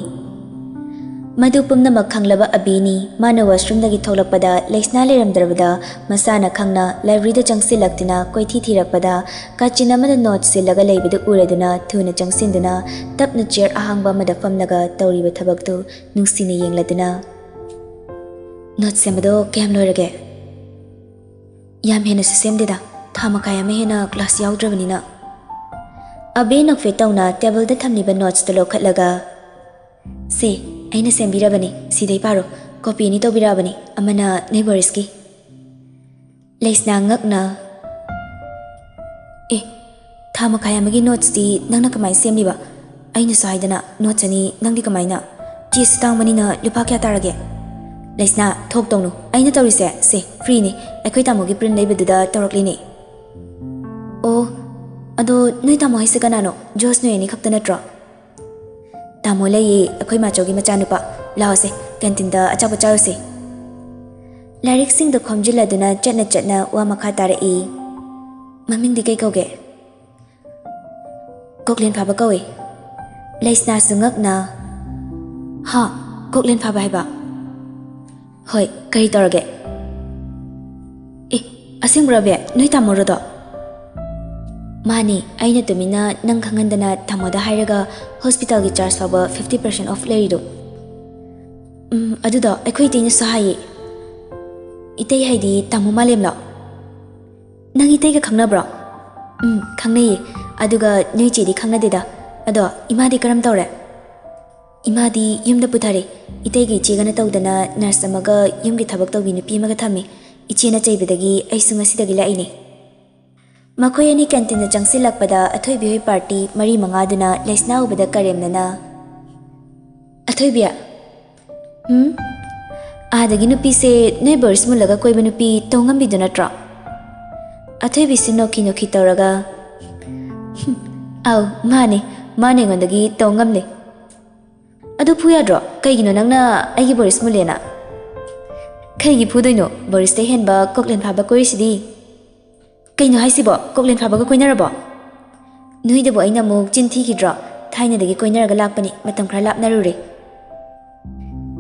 ꯃꯗꯨ ꯄꯨꯝꯅꯃꯛ ꯈꯪꯂꯕ ꯑꯕꯤꯅꯤ꯫ ꯃꯥꯅ ꯋꯥꯁꯔꯨꯝꯗꯒꯤ ꯊꯣꯛꯂꯛꯄꯗ ꯂꯩꯁꯅꯥ ꯂꯩꯔꯝꯗ꯭ꯔꯕꯗ ꯃꯁꯥꯅ ꯈꯪꯅ ꯂꯥꯏꯕ꯭ꯔꯦꯔꯤꯗ ꯆꯪꯁꯤꯜꯂꯛꯇꯨꯅ ꯀꯣꯏꯊꯤ ꯊꯤꯔꯛꯄꯗ ꯀꯥꯆꯤꯟ ꯑꯃꯗ ꯅꯣꯠ ꯁꯤꯜꯂꯒ ꯂꯩꯕꯗꯨ ꯎꯔꯗꯨꯅ ꯊꯨꯅ ꯆꯪꯁꯤꯟꯗꯨꯅ ꯇꯞꯅ ꯆꯤꯌꯔ ꯑꯍꯥꯡꯕ ꯑꯃꯗ ꯐꯝꯂꯒ ꯇꯧꯔꯤꯕ ꯊꯕꯛꯇꯨ ꯅꯨꯡꯁꯤꯅ ꯌꯦꯡꯂꯗꯨꯅ, "ꯅꯣꯠ ꯁꯦꯝꯕꯗꯣ ꯀꯌꯥꯝ ꯂꯣꯏꯔꯒꯦ?" "ꯌꯥꯝ ꯍꯦꯟꯅꯁꯨ ꯁꯦꯝꯗꯦꯗ, ꯊꯥ ꯃꯈꯥꯏ ꯑꯃ ꯍꯦꯟꯅ ꯀ꯭ꯂꯥꯁ ꯌꯥꯎꯗ꯭ꯔꯕꯅꯤꯅ꯫" ꯑꯕꯤ ꯅꯣꯛꯐꯦꯠ ꯇꯧꯅ ꯇꯦꯕꯜꯗ ꯊꯝꯂꯤꯕ ꯅꯣꯠꯁꯇꯨ ꯂꯧꯈꯠꯂꯒ, "ꯁꯦ, ꯑꯩꯅ ꯁꯦꯝꯕꯤꯔꯕꯅꯤ, ꯁꯤꯗꯩ ꯄꯥꯔꯣ꯫ ꯀꯣꯄꯤ ꯑꯅꯤ ꯇꯧꯕꯤꯔꯛꯑꯕꯅꯤ, ꯑꯃꯅ ꯅꯣꯏ ꯕꯣꯔꯤꯁꯀꯤ꯫" ꯂꯩꯁꯅꯥ ꯉꯛꯅ, "ꯑꯦ, ꯊꯥ ꯃꯈꯥꯏ ꯑꯃꯒꯤ ꯅꯣꯠꯁꯇꯤ ꯅꯪꯅ ꯀꯃꯥꯏꯅ ꯁꯦꯝꯂꯤꯕ? ꯑꯩꯅꯁꯨ ꯍꯥꯏꯗꯅ ꯅꯣꯠꯁ ꯑꯅꯤ, ꯅꯪꯗꯤ ꯀꯃꯥꯏꯅ? ꯆꯦꯁꯨ ꯇꯥꯡꯕꯅꯤꯅ ꯂꯨꯄꯥ ꯀꯌꯥ ꯇꯥꯔꯒꯦ?" "ꯂꯩꯁꯅꯥ, ꯊꯣꯛ ꯇꯧꯅꯨ꯫ ꯑꯩꯅ ꯇꯧꯔꯤꯁꯦ ꯁꯦ ꯐ꯭ꯔꯤꯅꯤ꯫ ꯑꯩꯈꯣꯏ ꯇꯥꯃꯣꯒꯤ ꯄ꯭ꯔꯤꯟ ꯂꯩꯕꯗꯨꯗ ꯇꯧꯔꯛꯂꯤꯅꯤ꯫" "ꯑꯣ, ꯑꯗꯣ ꯅꯣꯏ ꯇꯥꯃꯣ ꯍꯥꯏꯁꯦ ꯀꯅꯥꯅꯣ? ꯖꯣꯁ ꯅꯣꯏ ꯑꯅꯤ ꯈꯛꯇ ꯅꯠꯇ꯭ꯔꯣ?" "ꯇꯥꯃꯣ ꯂꯩꯌꯦ, ꯑꯩꯈꯣꯏ ꯃꯥꯆꯧꯒꯤ ꯃꯆꯥꯅꯨꯄꯥ꯫ ꯂꯥꯛꯑꯣꯁꯦ, ꯀꯦꯟꯇꯤꯟꯗ ꯑꯆꯥꯄꯣꯠ ꯆꯥꯔꯨꯁꯦ꯫" ꯂꯥꯏꯔꯤꯛꯁꯤꯡꯗꯣ ꯈꯣꯝꯖꯤꯜꯂꯗꯨꯅ ꯆꯠꯅ ꯆꯠꯅ ꯋꯥ ꯃꯈꯥ ꯇꯥꯔꯛꯏ꯫ "ꯃꯃꯤꯡꯗꯤ ꯀꯩ ꯀꯧꯒꯦ?" "ꯀꯣꯛꯂꯦꯟ ꯐꯥꯕ ꯀꯧꯏ꯫" ꯂꯩꯁꯅꯥꯁꯨ ꯉꯛꯅ, "ꯍꯥ? ꯀꯣꯛꯂꯦꯟ ꯐꯥꯕ ꯍꯥꯏꯕ?" "ꯍꯣꯏ, ꯀꯔꯤ ꯇꯧꯔꯒꯦ?" "ꯑꯦ, ꯑꯁꯦꯡꯕ꯭ꯔꯣ ꯑꯕꯦ? ꯅꯣꯏ ꯇꯥꯃꯣꯔꯣꯗꯣ?" ꯃꯥꯅꯦ, ꯑꯩꯅ ꯇꯨꯃꯤꯟꯅ ꯅꯪ ꯈꯪꯍꯟꯗꯅ ꯇꯥꯃꯣꯗ ꯍꯥꯏꯔꯒ ꯍꯣꯁꯄꯤꯇꯥꯜꯒꯤ ꯆꯥꯔꯖ ꯐꯥꯎꯕ ꯐꯤꯐꯇꯤ ꯄꯥꯔꯁꯦꯟ ꯑꯣꯐ ꯂꯩꯔꯤꯗꯣ꯫ ꯎꯝ, ꯑꯗꯨꯗꯣ ꯑꯩꯈꯣꯏ ꯏꯇꯩꯅꯁꯨ ꯍꯥꯏꯌꯦ꯫ ꯏꯇꯩ ꯍꯥꯏꯗꯤ ꯇꯥꯃꯣ ꯃꯥꯂꯦꯝꯂꯣ? ꯅꯪ ꯏꯇꯩꯒ ꯈꯪꯅꯕ꯭ꯔꯣ? ꯎꯝ, ꯈꯪꯅꯩꯌꯦ꯫ ꯑꯗꯨꯒ ꯅꯣꯏ ꯆꯦꯗꯤ ꯈꯪꯅꯗꯦꯗ꯫ ꯑꯗꯣ ꯏꯃꯥꯗꯤ ꯀꯔꯝ ꯇꯧꯔꯦ? ꯏꯃꯥꯗꯤ ꯌꯨꯝꯗ ꯄꯨꯊꯔꯦ꯫ ꯏꯇꯩꯒ ꯏꯆꯦꯒꯅ ꯇꯧꯗꯅ ꯅꯔꯁ ꯑꯃꯒ ꯌꯨꯝꯒꯤ ꯊꯕꯛ ꯇꯧꯕꯤ ꯅꯨꯄꯤ ꯑꯃꯒ ꯊꯝꯃꯤ꯫ ꯏꯆꯦꯅ ꯆꯩꯕꯗꯒꯤ ꯑꯩꯁꯨ ꯉꯁꯤꯗꯒꯤ ꯂꯥꯛꯏꯅꯦ꯫ ꯃꯈꯣꯏ ꯑꯅꯤ ꯀꯦꯟꯇꯤꯟꯗ ꯆꯪꯁꯤꯜꯂꯛꯄꯗ ꯑꯊꯣꯏꯕꯤ ꯍꯣꯏ ꯄꯥꯔꯇꯤ ꯃꯔꯤ ꯃꯉꯥꯗꯨꯅ ꯂꯩꯁꯅꯥ ꯎꯕꯗ ꯀꯔꯦꯝꯅꯅ, "ꯑꯊꯣꯏꯕꯤ, ꯎꯝ? ꯑꯥꯗꯒꯤ ꯅꯨꯄꯤꯁꯦ ꯅꯣꯏ ꯕꯣꯔꯤꯁ ꯃꯨꯜꯂꯒ ꯀꯣꯏꯕ ꯅꯨꯄꯤ ꯇꯧꯉꯝꯕꯤꯗꯨ ꯅꯠꯇ꯭ꯔꯣ?" ꯑꯊꯣꯏꯕꯤꯁꯤ ꯅꯣꯛꯈꯤ ꯅꯣꯛꯈꯤ ꯇꯧꯔꯒ, "ꯍꯨꯝ, ꯑꯥꯎ, ꯃꯥꯅꯦ, ꯃꯥꯅꯦ ꯑꯩꯉꯣꯟꯗꯒꯤ ꯇꯧꯉꯝꯂꯦ꯫ ꯑꯗꯨ ꯐꯨ ꯌꯥꯗ꯭ꯔꯣ? ꯀꯩꯒꯤꯅꯣ ꯅꯪꯅ ꯑꯩꯒꯤ ꯕꯣꯔꯤꯁ ꯃꯨꯜꯂꯦꯅ?" "ꯀꯩꯒꯤ ꯐꯨꯗꯣꯏꯅꯣ? ꯕꯣꯔꯤꯁꯇ ꯍꯦꯟꯕ ꯀꯣꯛꯂꯦꯟ ꯐꯥꯕ ꯀꯣꯏꯔꯤꯁꯤꯗꯤ꯫ ꯀꯩꯅꯣ ꯍꯥꯏꯁꯤꯕꯣ? ꯀꯣꯛꯂꯦꯟ ꯐꯥꯕꯒ ꯀꯣꯏꯅꯔꯕꯣ? ꯅꯣꯏꯗꯕꯨ ꯑꯩꯅ ꯑꯃꯨꯛ ꯆꯤꯟ ꯊꯤꯈꯤꯗ꯭ꯔꯣ? ꯊꯥꯏꯅꯗꯒꯤ ꯀꯣꯏꯅꯔꯒ ꯂꯥꯛꯄꯅꯤ, ꯃꯇꯝ ꯈꯔ ꯂꯥꯞꯅꯔꯨꯔꯦ꯫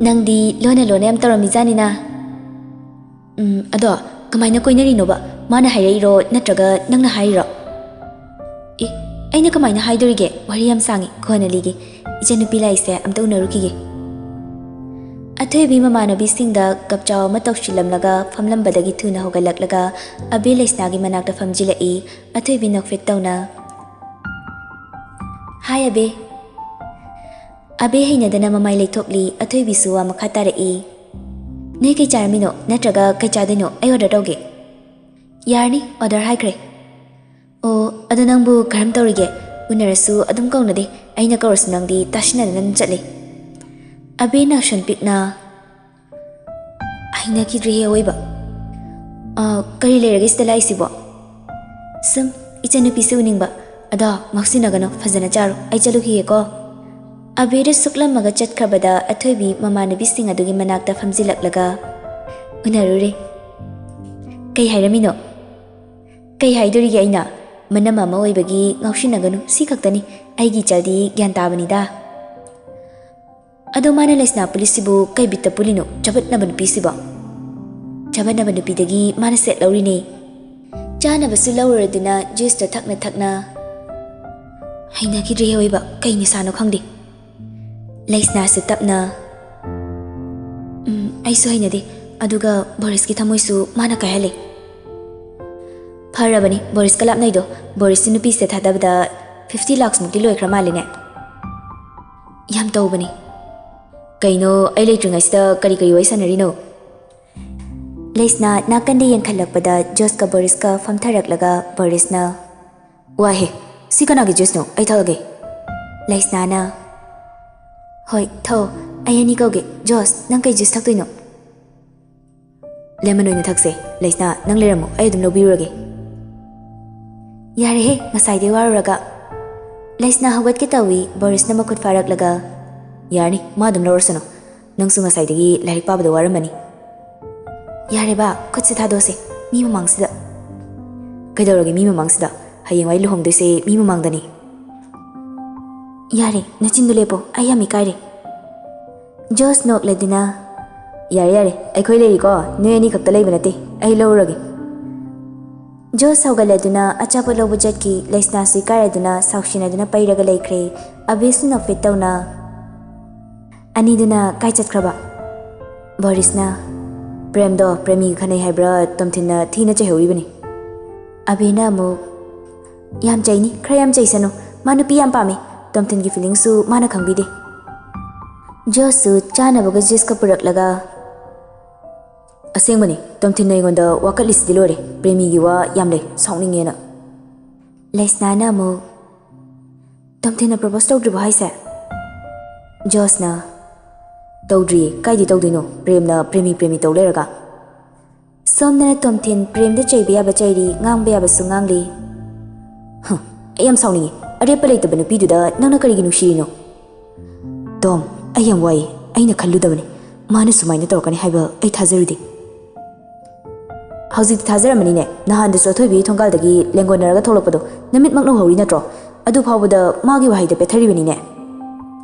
ꯅꯪꯗꯤ ꯂꯣꯟꯅ ꯂꯣꯟꯅ ꯌꯥꯝ ꯇꯧꯔꯝꯃꯤꯖꯥꯠꯅꯤꯅ꯫ ꯎꯝ, ꯑꯗꯣ ꯀꯃꯥꯏꯅ ꯀꯣꯏꯅꯔꯤꯅꯣꯕ? ꯃꯥꯅ ꯍꯥꯏꯔꯛꯏꯔꯣ ꯅꯠꯇ꯭ꯔꯒ ꯅꯪꯅ ꯍꯥꯏꯔꯤꯔꯣ?" "ꯑꯦ, ꯑꯩꯅ ꯀꯃꯥꯏꯅ ꯍꯥꯏꯗꯣꯔꯤꯒꯦ? ꯋꯥꯔꯤ ꯌꯥꯝ ꯁꯥꯡꯉꯤ, ꯀꯣꯟꯅ ꯂꯤꯒꯦ꯫ ꯏꯆꯟꯅꯨꯄꯤ ꯂꯥꯛꯏꯁꯦ, ꯑꯝꯇ ꯎꯅꯔꯨꯈꯤꯒꯦ꯫" ꯑꯊꯣꯏꯕꯤ ꯃꯃꯥꯟꯅꯕꯤꯁꯤꯡꯗ ꯀꯞ ꯆꯥꯎ ꯑꯃ ꯇꯧꯁꯤꯜꯂꯝꯂꯒ ꯐꯝꯂꯝꯕꯗꯒꯤ ꯊꯨꯅ ꯍꯧꯒꯠꯂꯛꯂꯒ ꯑꯕꯦ ꯂꯩꯁꯅꯥꯒꯤ ꯃꯅꯥꯛꯇ ꯐꯝꯖꯤꯜꯂꯛꯏ꯫ ꯑꯊꯣꯏꯕꯤ ꯅꯣꯛꯐꯦꯠ ꯇꯧꯅ, "ꯍꯥꯏ ꯑꯕꯦ꯫" ꯑꯕꯦ ꯍꯩꯅꯗꯅ ꯃꯃꯥꯏ ꯂꯩꯊꯣꯛꯂꯤ꯫ ꯑꯊꯣꯏꯕꯤꯁꯨ ꯋꯥ ꯃꯈꯥ ꯇꯥꯔꯛꯏ, "ꯅꯣꯏ ꯀꯩ ꯆꯥꯔꯝꯃꯤꯅꯣ? ꯅꯠꯇ꯭ꯔꯒ ꯀꯩ ꯆꯥꯗꯣꯏꯅꯣ? ꯑꯩ ꯑꯣꯔꯗꯔ ꯇꯧꯒꯦ꯫" "ꯌꯥꯔꯅꯤ, ꯑꯣꯔꯗꯔ ꯍꯥꯏꯈ꯭ꯔꯦ꯫" "ꯑꯣ, ꯑꯗꯣ ꯅꯪꯕꯨ ꯀꯔꯝ ꯇꯧꯔꯤꯒꯦ? ꯎꯅꯔꯁꯨ ꯑꯗꯨꯝ ꯀꯧꯅꯗꯦ, ꯑꯩꯅ ꯀꯧꯔꯁꯨ ꯅꯪꯗꯤ ꯇꯥꯁꯤꯟꯅꯗꯅ ꯑꯗꯨꯝ ꯆꯠꯂꯤ꯫" ꯑꯕꯦ ꯅꯥꯎꯁꯟ ꯄꯤꯛꯅ, "ꯍꯩꯅꯈꯤꯗ꯭ꯔꯦꯍꯦ ꯑꯑꯣꯏꯕ꯫ ꯑꯥ, ꯀꯔꯤ ꯂꯩꯔꯒꯦ ꯁꯤꯗ ꯂꯥꯛꯏꯁꯤꯕꯣ?" "ꯁꯨꯝ, ꯏꯆꯟꯅꯨꯄꯤꯁꯦ ꯎꯅꯤꯡꯕ꯫ ꯑꯗꯣ ꯉꯥꯎꯁꯤꯟꯅꯒꯅꯨ, ꯐꯖꯅ ꯆꯥꯔꯣ, ꯑꯩ ꯆꯠꯂꯨꯈꯤꯒꯦꯀꯣ꯫" ꯑꯕꯦꯗ ꯁꯨꯛꯂꯝꯃꯒ ꯆꯠꯈ꯭ꯔꯕꯗ ꯑꯊꯣꯏꯕꯤ ꯃꯃꯥꯟꯅꯕꯤꯁꯤꯡ ꯑꯗꯨꯒꯤ ꯃꯅꯥꯛꯇ ꯐꯝꯖꯤꯜꯂꯛꯂꯒ, "ꯎꯅꯔꯨꯔꯦ꯫" "ꯀꯩ ꯍꯥꯏꯔꯝꯃꯤꯅꯣ?" "ꯀꯩ ꯍꯥꯏꯗꯣꯔꯤꯒꯦ ꯑꯩꯅ? ꯃꯅꯝ ꯑꯃ ꯑꯣꯏꯕꯒꯤ ꯉꯥꯎꯁꯤꯟꯅꯒꯅꯨ, ꯁꯤ ꯈꯛꯇꯅꯤ꯫ ꯑꯩꯒꯤ ꯏꯆꯜꯗꯤ ꯒ꯭ꯌꯥꯟ ꯇꯥꯕꯅꯤꯗ꯫" "ꯑꯗꯣ ꯃꯥꯅ ꯂꯩꯁꯅꯥ ꯄꯨꯜꯂꯤꯁꯤꯕꯨ ꯀꯩ ꯕꯤꯠꯇ ꯄꯨꯜꯂꯤꯅꯣ? ꯆꯕꯠꯅꯕ ꯅꯨꯄꯤꯁꯤꯕꯣ?" "ꯆꯕꯠꯅꯕ ꯅꯨꯄꯤꯗꯒꯤ ꯃꯥꯅ ꯁꯦꯠ ꯂꯧꯔꯤꯅꯦ꯫" ꯆꯥꯅꯕꯁꯨ ꯂꯧꯔꯨꯔꯗꯨꯅ ꯖꯨꯁꯇꯣ ꯊꯛꯅ ꯊꯛꯅ, "ꯍꯩꯅꯈꯤꯗ꯭ꯔꯦ ꯑꯣꯏꯕ, ꯀꯩ ꯅꯤꯁꯥꯅꯣ ꯈꯪꯗꯦ꯫" ꯂꯩꯁꯅꯥꯁꯨ ꯇꯞꯅ, "ꯎꯝ, ꯑꯩꯁꯨ ꯍꯩꯅꯗꯦ꯫ ꯑꯗꯨꯒ ꯕꯣꯔꯤꯁꯀꯤ ꯊꯃꯣꯏꯁꯨ ꯃꯥꯅ ꯀꯥꯏꯍꯜꯂꯦ꯫" "ꯐꯔꯕꯅꯤ ꯕꯣꯔꯤꯁꯀ ꯂꯥꯞꯅꯩꯗꯣ꯫ ꯕꯣꯔꯤꯁꯁꯤ ꯅꯨꯄꯤꯁꯦ ꯊꯥꯗꯕꯗ ꯐꯤꯐꯇꯤ ꯂꯥꯛꯁ ꯃꯨꯛꯇꯤ ꯂꯣꯏꯈ꯭ꯔ ꯃꯥꯜꯂꯦꯅꯦ꯫" "ꯌꯥꯝ ꯇꯧꯕꯅꯤ꯫" "ꯀꯩꯅꯣ, ꯑꯩ ꯂꯩꯇ꯭ꯔꯤꯉꯩꯁꯤꯗ ꯀꯔꯤ ꯀꯔꯤ ꯋꯥꯔꯤ ꯁꯥꯟꯅꯔꯤꯅꯣ?" ꯂꯩꯁꯅꯥ ꯅꯥꯀꯟꯗ ꯌꯦꯡꯈꯠꯂꯛꯄꯗ ꯖꯣꯁꯀ ꯕꯣꯔꯤꯁꯀ ꯐꯝꯊꯔꯛꯂꯒ ꯕꯣꯔꯤꯁꯅ, "ꯋꯥꯍꯦ, ꯁꯤ ꯀꯅꯥꯒꯤ ꯖꯨꯁꯅꯣ? ꯑꯩ ꯊꯛꯑꯒꯦ꯫" ꯂꯩꯁꯅꯥꯅ, "ꯍꯣꯏ, ꯊꯛꯑꯣ꯫ ꯑꯩ ꯑꯅꯤ ꯀꯧꯒꯦ꯫ ꯖꯣꯁ, ꯅꯪ ꯀꯩ ꯖꯨꯁ ꯊꯛꯇꯣꯏꯅꯣ?" "ꯂꯦꯃꯟ ꯑꯣꯏꯅ ꯊꯛꯁꯦ꯫ ꯂꯩꯁꯅꯥ, ꯅꯪ ꯂꯩꯔꯝꯃꯣ, ꯑꯩ ꯑꯗꯨꯝ ꯂꯧꯕꯤꯔꯨꯔꯒꯦ꯫" "ꯌꯥꯔꯦꯍꯦ, ꯉꯁꯥꯏꯗꯩ ꯋꯥꯔꯨꯔꯒ꯫" ꯂꯩꯁꯅꯥ ꯍꯧꯒꯠꯀꯦ ꯇꯧꯏ, ꯕꯣꯔꯤꯁꯅ ꯃꯈꯨꯠ ꯐꯥꯔꯛꯂꯒ, "ꯌꯥꯔꯅꯤ, ꯃꯥ ꯑꯗꯨꯝ ꯂꯧꯔꯁꯅꯨ꯫ ꯅꯪꯁꯨ ꯉꯁꯥꯏꯗꯒꯤ ꯂꯥꯏꯔꯤꯛ ꯄꯥꯕꯗ ꯋꯥꯔꯝꯃꯅꯤ꯫" "ꯌꯥꯔꯦꯕ, ꯈꯨꯠꯁꯦ ꯊꯥꯗꯣꯛꯁꯦ, ꯃꯤ ꯃꯃꯥꯡꯁꯤꯗ꯫" "ꯀꯩꯗꯧꯔꯒꯦ ꯃꯤ ꯃꯃꯥꯡꯁꯤꯗ? ꯍꯌꯦꯡꯋꯥꯏ ꯂꯨꯍꯣꯡꯗꯣꯏꯁꯦ ꯃꯤ ꯃꯃꯥꯡꯗꯅꯤ꯫" "ꯌꯥꯔꯦ, ꯅꯆꯤꯟꯗꯣ ꯂꯦꯞꯄꯣ, ꯑꯩ ꯌꯥꯝ ꯏꯀꯥꯏꯔꯦ꯫" ꯖꯣꯁ ꯅꯣꯛꯂꯗꯨꯅ, "ꯌꯥꯔꯦ, ꯌꯥꯔꯦ, ꯑꯩꯈꯣꯏ ꯂꯩꯔꯤꯀꯣ, ꯅꯣꯏ ꯑꯅꯤ ꯈꯛꯇ ꯂꯩꯕ ꯅꯠꯇꯦ, ꯑꯩ ꯂꯧꯔꯒꯦ꯫" ꯖꯣꯁ ꯍꯧꯒꯠꯂꯗꯨꯅ ꯑꯆꯥꯄꯣꯠ ꯂꯧꯕ ꯆꯠꯈꯤ꯫ ꯂꯩꯁꯅꯥꯁꯨ ꯏꯀꯥꯏꯔꯗꯨꯅ ꯁꯥꯎꯁꯤꯟꯅꯗꯨꯅ ꯄꯩꯔꯒ ꯂꯩꯈ꯭ꯔꯦ꯫ ꯑꯕꯤꯁꯅ ꯅꯣꯛꯐꯦꯠ ꯇꯧꯅ, "ꯑꯅꯤꯗꯨꯅ ꯀꯥꯏ ꯆꯠꯈ꯭ꯔꯕ?" ꯕꯣꯔꯤꯁꯅ, "ꯄ꯭ꯔꯦꯝꯗꯣ ꯄ꯭ꯔꯦꯃꯤꯒ ꯈꯟꯅꯩ ꯍꯥꯏꯕ꯭ꯔꯥ, ꯇꯣꯝꯊꯤꯟꯅ ꯊꯤꯅ ꯆꯩꯍꯧꯔꯤꯕꯅꯤ꯫" ꯑꯕꯤꯅ ꯑꯃꯨꯛ, "ꯌꯥꯝ ꯆꯩꯅꯤ, ꯈꯔ ꯌꯥꯝ ꯆꯩꯁꯅꯨ꯫ ꯃꯥ ꯅꯨꯄꯤ ꯌꯥꯝ ꯄꯥꯝꯃꯤ꯫ ꯇꯣꯝꯊꯤꯟꯒꯤ ꯐꯤꯂꯤꯡꯁꯨ ꯃꯥꯅ ꯈꯪꯕꯤꯗꯦ꯫" ꯖꯣꯁꯁꯨ ꯆꯥꯅꯕꯒ ꯖꯨꯁꯀ ꯄꯨꯔꯛꯂꯒ, "ꯑꯁꯦꯡꯕꯅꯤ, ꯇꯣꯝꯊꯤꯟꯅ ꯑꯩꯉꯣꯟꯗ ꯋꯥꯀꯠꯂꯤꯁꯤꯗꯤ ꯂꯣꯏꯔꯦ꯫ ꯄ꯭ꯔꯦꯃꯤꯒꯤ ꯋꯥ ꯌꯥꯝ ꯂꯩ, ꯁꯥꯎꯅꯤꯡꯉꯦꯅ꯫" ꯂꯩꯁꯅꯥꯅ ꯑꯃꯨꯛ, "ꯇꯣꯝꯊꯤꯟꯅ ꯄ꯭ꯔꯣꯄꯣꯁ ꯇꯧꯗ꯭ꯔꯤꯕꯣ ꯍꯥꯏꯁꯦ?" ꯖꯣꯁꯅ, "ꯇꯧꯗ꯭ꯔꯤꯌꯦ, ꯀꯥꯏꯗꯤ ꯇꯧꯗꯣꯏꯅꯣ? ꯄ꯭ꯔꯦꯝꯅ ꯄ꯭ꯔꯦꯃꯤ ꯄ꯭ꯔꯦꯃꯤ ꯇꯧ ꯂꯩꯔꯒ꯫" ꯁꯣꯝꯗꯅ ꯇꯣꯝꯊꯤꯟ ꯄ꯭ꯔꯦꯝꯗ ꯆꯩꯕ ꯌꯥꯕ ꯆꯩꯔꯤ, ꯉꯥꯡꯕ ꯌꯥꯕꯁꯨ ꯉꯥꯡꯂꯤ꯫ "ꯍ, ꯑꯩ ꯌꯥꯝ ꯁꯥꯎꯅꯤꯡꯉꯤ꯫ ꯑꯔꯦꯞꯄ ꯂꯩꯇꯕ ꯅꯨꯄꯤꯗꯨꯗ ꯅꯪꯅ ꯀꯔꯤꯒꯤ ꯅꯨꯡꯁꯤꯔꯤꯅꯣ?" "ꯇꯣꯝ, ꯑꯩ ꯌꯥꯝ ꯋꯥꯏꯌꯦ꯫ ꯑꯩꯅ ꯈꯜꯂꯨꯗꯕꯅꯤ ꯃꯥꯅ ꯁꯨꯃꯥꯏꯅ ꯇꯧꯔꯛꯀꯅꯤ ꯍꯥꯏꯕ ꯑꯩ ꯊꯥꯖꯔꯨꯗꯦ꯫" "ꯍꯧꯖꯤꯛꯇꯤ ꯊꯥꯖꯔꯝꯃꯅꯤꯅꯦ꯫ ꯅꯍꯥꯟꯗꯁꯨ ꯑꯊꯣꯏꯕꯤꯒꯤ ꯊꯣꯡꯒꯥꯜꯗꯒꯤ ꯂꯦꯡꯒꯣꯟꯅꯔꯒ ꯊꯣꯛꯂꯛꯄꯗꯣ ꯅꯃꯤꯠꯃꯛꯅ ꯎꯍꯧꯔꯤ ꯅꯠꯇ꯭ꯔꯣ? ꯑꯗꯨ ꯐꯥꯎꯕꯗ ꯃꯥꯒꯤ ꯋꯥꯍꯩꯗ ꯄꯦꯠꯊꯔꯤꯕꯅꯤꯅꯦ꯫"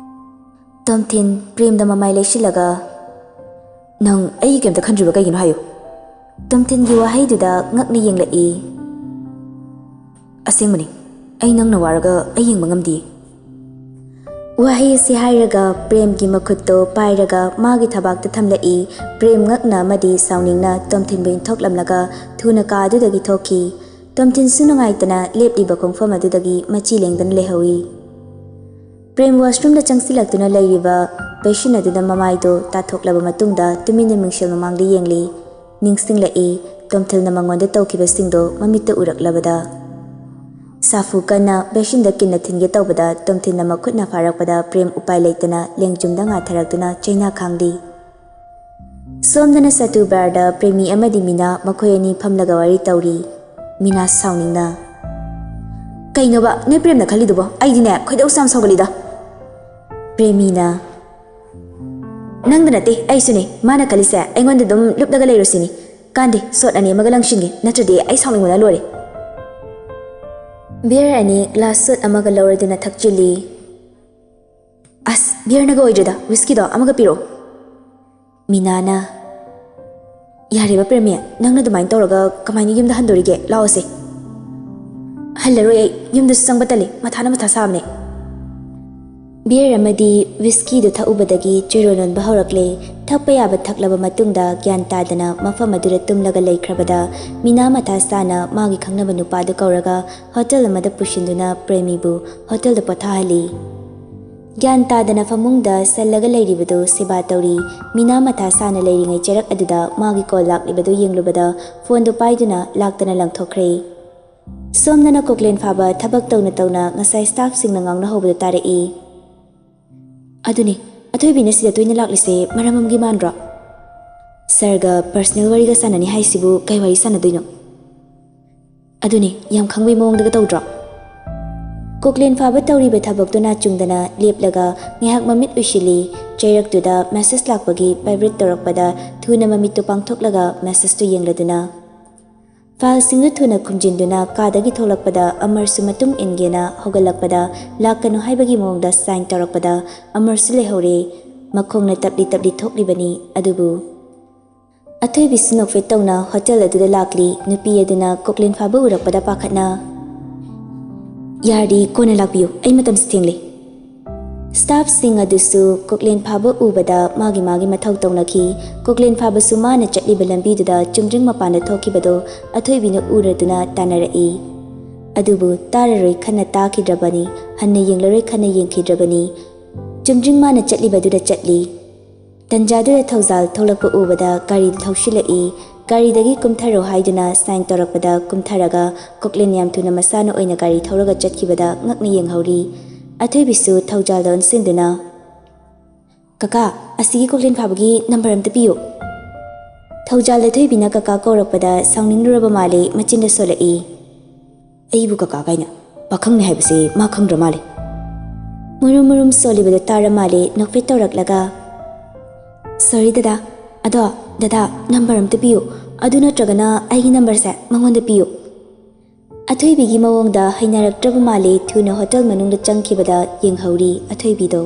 ꯇꯣꯝꯊꯤꯟ ꯄ꯭ꯔꯦꯝꯗ ꯃꯃꯥꯏ ꯂꯩꯁꯤꯜꯂꯒ, "ꯅꯪ ꯑꯩꯒꯤ ꯀꯩꯝꯇ ꯈꯟꯗ꯭ꯔꯤꯕ ꯀꯩꯒꯤꯅꯣ ꯍꯥꯏꯌꯨ?" ꯇꯣꯝꯊꯤꯟꯒꯤ ꯋꯥꯍꯩꯗꯨꯗ ꯉꯛꯅ ꯌꯦꯡꯂꯛꯏ꯫ ꯑꯁꯦꯡꯕꯅꯤ, ꯑꯩ ꯅꯪꯅ ꯋꯥꯔꯒ ꯑꯩ ꯌꯦꯡꯕ ꯉꯝꯗꯦ꯫ ꯋꯥꯍꯩ ꯑꯁꯤ ꯍꯥꯏꯔꯒ ꯄ꯭ꯔꯦꯝꯒꯤ ꯃꯈꯨꯠꯇꯣ ꯄꯥꯏꯔꯒ ꯃꯥꯒꯤ ꯊꯕꯥꯛꯇ ꯊꯝꯂꯛꯏ꯫ ꯄ꯭ꯔꯦꯝ ꯉꯛꯅ ꯑꯃꯗꯤ ꯁꯥꯎꯅꯤꯡꯅ ꯇꯣꯝꯊꯤꯟꯕꯨ ꯏꯟꯊꯣꯛꯂꯝꯂꯒ ꯊꯨꯅ ꯀꯥ ꯑꯗꯨꯗꯒꯤ ꯊꯣꯛꯈꯤ꯫ ꯇꯣꯝꯊꯤꯟꯁꯨ ꯅꯨꯡꯉꯥꯏꯇꯅ ꯂꯦꯞꯂꯤꯕ ꯈꯣꯡꯐꯝ ꯑꯗꯨꯗꯒꯤ ꯃꯆꯤ ꯂꯦꯡꯗꯅ ꯂꯩꯍꯧꯏ꯫ ꯄ꯭ꯔꯦꯝ ꯋꯥꯁꯔꯨꯝꯗ ꯆꯪꯁꯤꯜꯂꯛꯇꯨꯅ ꯂꯩꯔꯤꯕ ꯕꯦꯁꯤꯟ ꯑꯗꯨꯗ ꯃꯃꯥꯏꯗꯣ ꯇꯥꯊꯣꯛꯂꯕ ꯃꯇꯨꯡꯗ ꯇꯨꯃꯤꯟꯅ ꯃꯤꯡꯁꯦꯜ ꯃꯃꯥꯡꯗ ꯌꯦꯡꯂꯤ꯫ ꯅꯤꯡꯁꯤꯡꯂꯛꯏ, ꯇꯣꯝꯊꯤꯜꯅ ꯃꯉꯣꯟꯗ ꯇꯧꯈꯤꯕꯁꯤꯡꯗꯣ ꯃꯃꯤꯠꯇ ꯎꯔꯛꯂꯕꯗ꯫ ꯁꯥꯐꯨ ꯀꯟꯅ ꯕꯦꯁꯤꯟꯗ ꯀꯤꯟꯅ ꯊꯤꯟꯒꯦ ꯇꯧꯕꯗ ꯇꯣꯝꯊꯤꯜꯅ ꯃꯈꯨꯠꯅ ꯐꯥꯔꯛꯄꯗ ꯄ꯭ꯔꯦꯝ ꯎꯄꯥꯏ ꯂꯩꯇꯅ ꯂꯦꯡꯖꯨꯝꯗ ꯉꯥꯊꯔꯛꯇꯨꯅ ꯆꯩꯅꯥ ꯈꯥꯡꯂꯤ꯫ ꯁꯣꯝꯗꯅ ꯁꯇꯨ ꯕꯥꯔꯗ ꯄ꯭ꯔꯦꯃꯤ ꯑꯃꯗꯤ ꯃꯤꯅꯥ ꯃꯈꯣꯏ ꯑꯅꯤ ꯐꯝꯂꯒ ꯋꯥꯔꯤ ꯇꯧꯔꯤ꯫ ꯃꯤꯅꯥ ꯁꯥꯎꯅꯤꯡꯅ, "ꯀꯩꯅꯣꯕ ꯅꯣꯏ ꯄ꯭ꯔꯦꯝꯅ ꯈꯜꯂꯤꯗꯨꯕꯣ? ꯑꯩꯗꯤꯅꯦ ꯈꯣꯏꯗꯧꯁꯦ ꯌꯥꯝ ꯁꯥꯎꯒꯠꯂꯤꯗ꯫" ꯄ꯭ꯔꯦꯃꯤꯅ, "ꯅꯪꯗ ꯅꯠꯇꯦ, ꯑꯩꯁꯨꯅꯦ꯫ ꯃꯥꯅ ꯈꯜꯂꯤꯁꯦ ꯑꯩꯉꯣꯟꯗ ꯑꯗꯨꯝ ꯂꯨꯞꯂꯒ ꯂꯩꯔꯨꯁꯤꯅꯤ꯫ ꯀꯥꯟꯗꯦ, ꯁꯣꯠ ꯑꯅꯤ ꯑꯃꯒ ꯂꯪꯁꯤꯟꯒꯦ, ꯅꯠꯇ꯭ꯔꯗꯤ ꯑꯩ ꯁꯥꯎꯅꯤꯡꯕꯅ ꯂꯣꯏꯔꯦ꯫" ꯕꯤꯌꯔ ꯑꯅꯤ ꯒ꯭ꯂꯥꯁ ꯁꯣꯠ ꯑꯃꯒ ꯂꯧꯔꯗꯨꯅ ꯊꯛꯆꯤꯜꯂꯤ꯫ "ꯑꯁ, ꯕꯤꯌꯔꯅꯒ ꯑꯣꯏꯗ꯭ꯔꯦꯗ, ꯋꯤꯁꯀꯤꯗꯣ ꯑꯃꯒ ꯄꯤꯔꯛꯑꯣ꯫" ꯃꯤꯅꯥꯅ, "ꯌꯥꯔꯦꯕ ꯄ꯭ꯔꯦꯃꯤ, ꯅꯪꯅ ꯑꯗꯨꯃꯥꯏꯅ ꯇꯧꯔꯒ ꯀꯃꯥꯏꯅ ꯌꯨꯝꯗ ꯍꯟꯗꯣꯔꯤꯒꯦ? ꯂꯥꯛꯑꯣꯁꯦ꯫" "ꯍꯜꯂꯔꯣꯏ ꯑꯩ, ꯌꯨꯝꯗꯁꯨ ꯆꯪꯕ ꯇꯜꯂꯤ, ꯃꯊꯥꯅ ꯃꯊꯥ ꯁꯥꯕꯅꯦ꯫" ꯕꯤꯌꯔ ꯑꯃꯗꯤ ꯋꯤꯁꯀꯤꯗꯨ ꯊꯛꯎꯕꯗꯒꯤ ꯆꯤꯔꯣ ꯅꯣꯟꯕ ꯍꯧꯔꯛꯂꯦ꯫ ꯊꯛꯄ ꯌꯥꯕ ꯊꯛꯂꯕ ꯃꯇꯨꯡꯗ ꯒ꯭ꯌꯥꯟ ꯇꯥꯗꯅ ꯃꯐꯝ ꯑꯗꯨꯗ ꯇꯨꯝꯂꯒ ꯂꯩꯈ꯭ꯔꯕꯗ ꯃꯤꯅꯥ ꯃꯊꯥ ꯁꯥꯅ ꯃꯥꯒꯤ ꯈꯪꯅꯕ ꯅꯨꯄꯥꯗꯨ ꯀꯧꯔꯒ ꯍꯣꯇꯦꯜ ꯑꯃꯗ ꯄꯨꯁꯤꯟꯗꯨꯅ ꯄ꯭ꯔꯦꯃꯤꯕꯨ ꯍꯣꯇꯦꯜꯗ ꯄꯣꯊꯥꯍꯜꯂꯤ꯫ ꯒ꯭ꯌꯥꯟ ꯇꯥꯗꯅ ꯐꯃꯨꯡꯗ ꯁꯜꯂꯒ ꯂꯩꯔꯤꯕꯗꯨ ꯁꯦꯕꯥ ꯇꯧꯔꯤ꯫ ꯃꯤꯅꯥ ꯃꯊꯥ ꯁꯥꯅ ꯂꯩꯔꯤꯉꯩ ꯆꯔꯛ ꯑꯗꯨꯗ ꯃꯥꯒꯤ ꯀꯣꯜ ꯂꯥꯛꯂꯤꯕꯗꯨ ꯌꯦꯡꯂꯨꯕꯗ ꯐꯣꯟꯗꯨ ꯄꯥꯏꯗꯨꯅ ꯂꯥꯛꯇꯅ ꯂꯪꯊꯣꯛꯈ꯭ꯔꯦ꯫ ꯁꯣꯝꯗꯅ ꯀꯣꯛꯂꯦꯟ ꯐꯥꯕ ꯊꯕꯛ ꯇꯧꯅ ꯇꯧꯅ ꯉꯁꯥꯏ ꯁ꯭ꯇꯥꯐꯁꯤꯡꯅ ꯉꯥꯡꯅꯍꯧꯕꯗꯨ ꯇꯥꯔꯛꯏ꯫ "ꯑꯗꯨꯅꯤ, ꯑꯊꯣꯏꯕꯤꯅ ꯁꯤꯗ ꯇꯣꯏꯅ ꯂꯥꯛꯂꯤꯁꯦ ꯃꯔꯝ ꯑꯃꯒꯤ ꯃꯥꯟꯗ꯭ꯔꯣ? ꯁꯥꯔꯒ ꯄꯔꯁꯅꯦꯜ ꯋꯥꯔꯤꯒ ꯁꯥꯟꯅꯅꯤ ꯍꯥꯏꯁꯤꯕꯨ ꯀꯩ ꯋꯥꯔꯤ ꯁꯥꯟꯅꯗꯣꯏꯅꯣ?" "ꯑꯗꯨꯅꯤ, ꯌꯥꯝ ꯈꯪꯕꯩ ꯃꯑꯣꯡꯗꯒ ꯇꯧꯗ꯭ꯔꯣ?" ꯀꯣꯛꯂꯦꯟ ꯐꯥꯕ ꯇꯧꯔꯤꯕ ꯊꯕꯛꯇꯨ ꯅꯥꯆꯨꯡꯗꯅ ꯂꯦꯞꯂꯒ ꯉꯥꯏꯍꯥꯛ ꯃꯃꯤꯠ ꯎꯏꯁꯤꯜꯂꯤ꯫ ꯆꯩꯔꯛꯇꯨꯗ ꯃꯦꯁꯦꯖ ꯂꯥꯛꯄꯒꯤ ꯚꯥꯏꯕ꯭ꯔꯦꯠ ꯇꯧꯔꯛꯄꯗ ꯊꯨꯅ ꯃꯃꯤꯠꯇꯨ ꯄꯥꯡꯊꯣꯛꯂꯒ ꯃꯦꯁꯦꯖꯇꯨ ꯌꯦꯡꯂꯗꯨꯅ, ꯐꯥꯏꯜꯁꯤꯡꯗꯨ ꯊꯨꯅ ꯈꯨꯝꯖꯤꯟꯗꯨꯅ ꯀꯥꯗꯒꯤ ꯊꯣꯛꯂꯛꯄꯗ ꯑꯃꯔꯁꯨ ꯃꯇꯨꯡ ꯏꯟꯒꯦꯅ ꯍꯧꯒꯠꯂꯛꯄꯗ ꯂꯥꯛꯀꯅꯨ ꯍꯥꯏꯕꯒꯤ ꯃꯑꯣꯡꯗ ꯁꯥꯏꯟ ꯇꯧꯔꯛꯄꯗ ꯑꯃꯔꯁꯨ ꯂꯩꯍꯧꯔꯦ꯫ ꯃꯈꯣꯡꯅ ꯇꯞꯂꯤ ꯇꯞꯂꯤ ꯊꯣꯛꯂꯤꯕꯅꯤ꯫ ꯑꯗꯨꯕꯨ ꯑꯊꯣꯏꯕꯤꯁꯨ ꯅꯣꯛꯐꯦꯠ ꯇꯧꯅ ꯍꯣꯇꯦꯜ ꯑꯗꯨꯗ ꯂꯥꯛꯂꯤ꯫ ꯅꯨꯄꯤ ꯑꯗꯨꯅ ꯀꯣꯛꯂꯦꯟ ꯐꯥꯕ ꯎꯔꯛꯄꯗ ꯄꯥꯈꯠꯅ, ꯌꯥꯔꯗꯤ ꯀꯣꯟꯅ ꯂꯥꯛꯄꯤꯌꯨ, ꯑꯩ ꯃꯇꯝꯁꯤ ꯊꯦꯡꯂꯦ꯫ ꯁ꯭ꯇꯥꯐꯁꯤꯡ ꯑꯗꯨꯁꯨ ꯀꯣꯛꯂꯦꯟ ꯐꯥꯕ ꯎꯕꯗ ꯃꯥꯒꯤ ꯃꯥꯒꯤ ꯃꯊꯧ ꯇꯧꯅꯈꯤ꯫ ꯀꯣꯛꯂꯦꯟ ꯐꯥꯕꯁꯨ ꯃꯥꯅ ꯆꯠꯂꯤꯕ ꯂꯝꯕꯤꯗꯨꯗ ꯆꯨꯝꯗ꯭ꯔꯤꯡ ꯃꯄꯥꯟꯗ ꯊꯣꯛꯈꯤꯕꯗꯣ ꯑꯊꯣꯏꯕꯤꯅ ꯎꯔꯗꯨꯅ ꯇꯥꯟꯅꯔꯛꯏ꯫ ꯑꯗꯨꯕꯨ ꯇꯥꯔꯔꯣꯏ ꯈꯟꯅ ꯇꯥꯈꯤꯗ꯭ꯔꯕꯅꯤ, ꯍꯟꯅ ꯌꯦꯡꯂꯔꯣꯏ ꯈꯟꯅ ꯌꯦꯡꯈꯤꯗ꯭ꯔꯕꯅꯤ꯫ ꯆꯨꯝꯗ꯭ꯔꯤꯡ ꯃꯥꯅ ꯆꯠꯂꯤꯕꯗꯨꯗ ꯆꯠꯂꯤ꯫ ꯇꯟꯖꯥꯗꯨꯗ ꯊꯧꯖꯥꯜ ꯊꯣꯛꯂꯛꯄ ꯎꯕꯗ ꯒꯥꯔꯤꯗꯨ ꯊꯧꯁꯤꯜꯂꯛꯏ꯫ ꯒꯥꯔꯤꯗꯒꯤ ꯀꯨꯝꯊꯔꯣ ꯍꯥꯏꯗꯨꯅ ꯁꯥꯏꯟ ꯇꯧꯔꯛꯄꯗ ꯀꯨꯝꯊꯔꯒ ꯀꯣꯛꯂꯦꯟ ꯌꯥꯝ ꯊꯨꯅ ꯃꯁꯥꯅ ꯑꯣꯏꯅ ꯒꯥꯔꯤ ꯊꯧꯔꯒ ꯆꯠꯈꯤꯕꯗ ꯉꯛꯅ ꯌꯦꯡꯍꯧꯔꯤ꯫ ꯑꯊꯣꯏꯕꯤꯁꯨ ꯊꯧꯖꯥꯜꯗ ꯑꯣꯟꯁꯤꯟꯗꯨꯅ, "ꯀꯀꯥ, ꯑꯁꯤꯒꯤ ꯀꯣꯛꯂꯦꯟ ꯐꯥꯕꯒꯤ ꯅꯝꯕꯔ ꯑꯝꯇ ꯄꯤꯌꯨ꯫" ꯊꯧꯖꯥꯜꯗ ꯊꯣꯏꯕꯤꯅ ꯀꯀꯥ ꯀꯧꯔꯛꯄꯗ ꯁꯥꯎꯅꯤꯡꯂꯨꯔꯕ ꯃꯥꯜꯂꯦ, ꯃꯆꯤꯟꯗ ꯁꯣꯜꯂꯛꯏ꯫ "ꯑꯩꯕꯨ ꯀꯀꯥ ꯀꯥꯏꯅ? ꯄꯥꯈꯪꯅꯤ ꯍꯥꯏꯕꯁꯦ ꯃꯥ ꯈꯪꯗ꯭ꯔ ꯃꯥꯜꯂꯦ꯫" ꯃꯨꯔꯨꯝ ꯃꯨꯔꯨꯝ ꯁꯣꯜꯂꯤꯕꯗꯨ ꯇꯥꯔ ꯃꯥꯜꯂꯦ, ꯅꯣꯛꯐꯦꯠ ꯇꯧꯔꯛꯂꯒ, "ꯁꯣꯔꯤ ꯗꯗꯥ, ꯑꯗꯣ ꯗꯗꯥ, ꯅꯝꯕꯔ ꯑꯝꯇ ꯄꯤꯌꯨ, ꯑꯗꯨ ꯅꯠꯇ꯭ꯔꯒꯅ ꯑꯩꯒꯤ ꯅꯝꯕꯔꯁꯦ ꯃꯉꯣꯟꯗ ꯄꯤꯌꯨ꯫" ꯑꯊꯣꯏꯕꯤꯒꯤ ꯃꯑꯣꯡꯗ ꯍꯩꯅꯔꯛꯇ꯭ꯔꯕ ꯃꯥꯜꯂꯦ, ꯊꯨꯅ ꯍꯣꯇꯦꯜ ꯃꯅꯨꯡꯗ ꯆꯪꯈꯤꯕꯗ ꯌꯦꯡꯍꯧꯔꯤ ꯑꯊꯣꯏꯕꯤꯗꯣ꯫